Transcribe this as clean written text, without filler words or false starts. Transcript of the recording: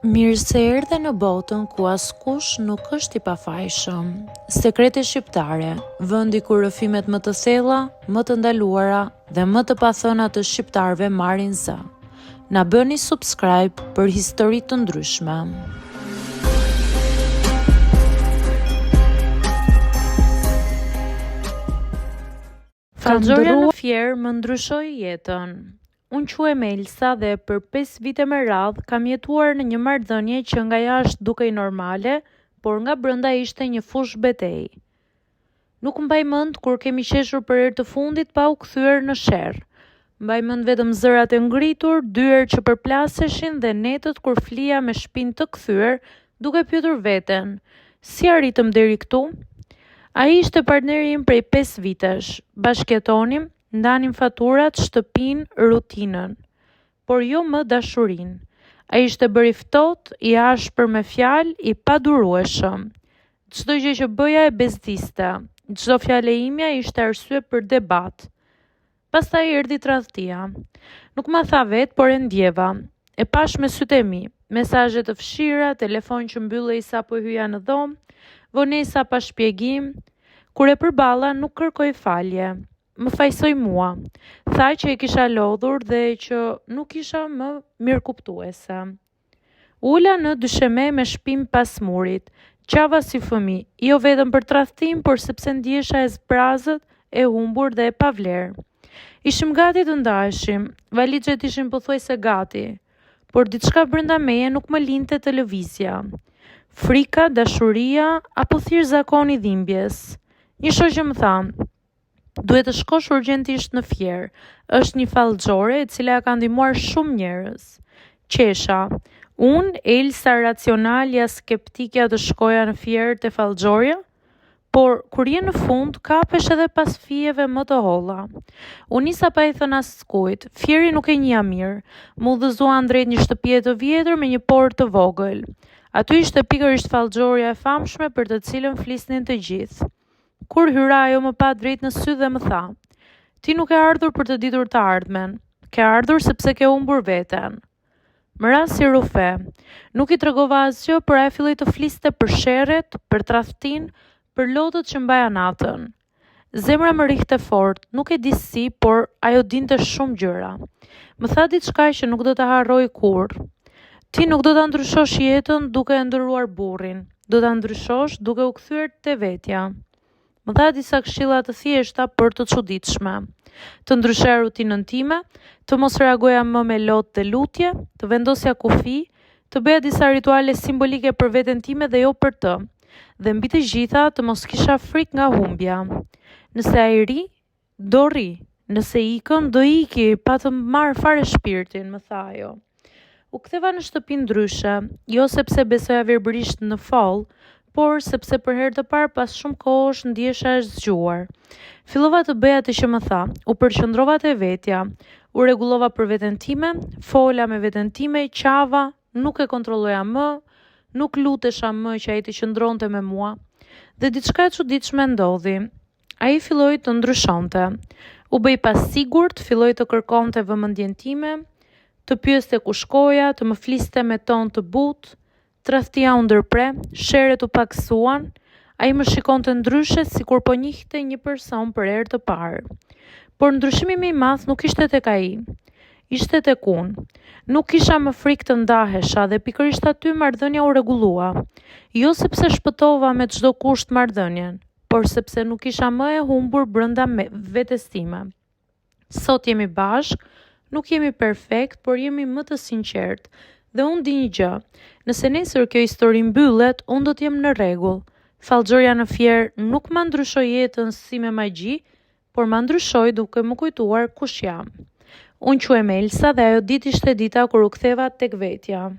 Mirë se erdhe në botën ku askush nuk është i pafajshëm. Sekrete shqiptare, vendi ku rrëfimet më të thella, më të ndaluara dhe më të pathëna të shqiptarëve marrin zë. Na bëni subscribe për histori të ndryshme. Fallxhorja në Fier më ndryshoi jetën. Unë quhem Elsa dhe për 5 vite me radhë kam jetuar në një marrëdhënie që nga jashtë dukej normale, por nga brenda ishte një fushëbetejë. Nuk mbaj mend kur kemi qeshur për herë të fundit pa u kthyer në sherr. Mbaj mend vetëm zërat e ngritur, dyer që përplaseshin dhe netët kur flija me shpinë të kthyer duke pyetur veten, si arritëm deri këtu? Ai ishte partneri im prej 5 vitesh. Bashkëjetonim, ndanim faturat, shtëpinë, rutinën, por jo më dashurinë. Ai ishte bërë i ftohtë, i ashpër me fjalë, i padurueshëm. Çdo gjë që bëja e bezdiste, çdo fjalë e imja ishte arsye për debat. Pastaj erdhi tradhtia. Nuk ma tha vetë, por e ndjeva. E pashë me sytë e mi. Mesazhe të fshira, telefon që mbyllej sapo hyja në dhomë, vonesa pa shpjegim. Kur e përballa, nuk kërkoi falje. Më fajësoi mua. Tha që e kisha lodhur dhe që nuk isha më mirëkuptuese. U ula në dysheme me shpinë pas murit. Qava si fëmijë, jo vetëm për tradhtinë, por sepse ndihesha e zbrazët, e humbur dhe e pavlerë. Ishim gati të ndaheshim, valixhet ishin pothuajse gati, por diçka brenda meje nuk më linte të lëvizja. Frika, dashuria, apo thjesht zakoni i dhimbjes. Një shoqe më tha, Duhet të shkosh urgjentisht në Fier. Është një fallxhore e cila ka ndihmuar shumë njerëz. Qesha. Unë, Elsa racionalja skeptikja të shkoja në Fier te fallxhorja? Por, kur je në fund, kapesh edhe pas fijeve më të holla. U nisa pa i thënë askujt, Fierin nuk e njihja mirë. Më udhëzuan drejt një shtëpie të vjetër me një portë të vogël. Aty ishte pikërisht fallxhorja e famshme për të cilën flisnin të gjithë. Kur hyra ajo më pa drejt në sy dhe më tha, Ti nuk ke ardhur për të ditur të ardhmen, ke ardhur sepse ke humbur veten. Më ra si rrufe. Nuk i tregova asgjë, por ajo filloi të fliste për sherret, për tradhtinë, për lotët që mbaja natën. Zemra më rrihte fort, nuk e di si, por ajo dinte shumë gjëra. Më tha diçka që nuk do ta harroj kurrë. Ti nuk do ta ndryshosh jetën duke e ndërruar burrin. Do ta ndryshosh duke u kthyer te vetja. Më dha disa këshilla të thjeshta, por të çuditshme. Të ndryshoja rutinën time, të mos reagoja më me lot dhe lutje, të vendosja kufij, të bëja disa rituale simbolike për veten time dhe jo për të. Dhe mbi të gjitha, të mos kisha frikë nga humbja. Nëse ai rri, Do rri, nëse ikën, do iki, pa të marrë fare shpirtin, më tha ajo. U ktheva në shtëpi ndryshe, jo sepse besoja verbërisht në fall, por sepse për herë të parë pas shumë kohësh ndihesha e zgjuar. Fillova të bëja atë që më tha, u përqendrova te vetja, u rregullova për veten time, fola me veten time, qava, nuk e kontrolloja më, nuk lutesha më që ai të qëndronte me mua. Dhe diçka e çuditshme ndodhi. Ai filloi të ndryshonte. U bë i pasigurt, filloi të kërkonte vëmendjen time, të pyeste ku shkoja, të më fliste me ton të butë. Tradhtia u ndërpre, sherret u pakësuan, ai më shikonte ndryshe sikur po njihte një person për herë të parë. Por ndryshimi më i madh nuk ishte tek ai. Ishte tek unë. Nuk kisha më frikë të ndahesha dhe pikërisht aty marrëdhënia u rregullua. Jo sepse shpëtova me çdo kusht marrëdhënien, por sepse nuk isha më e humbur brenda vetes time. Sot jemi bashkë, nuk jemi perfekt, por jemi më të sinqertë. Dhe unë di një gjë, nëse nesër kjo histori mbyllet, unë do të jem në rregull. Fallxhorja në Fier nuk ma ndryshoi jetën si me magji, por ma ndryshoi duke më kujtuar kush jam. Unë quhem Elsa dhe ajo ditë ishte dita kur u ktheva tek vetja.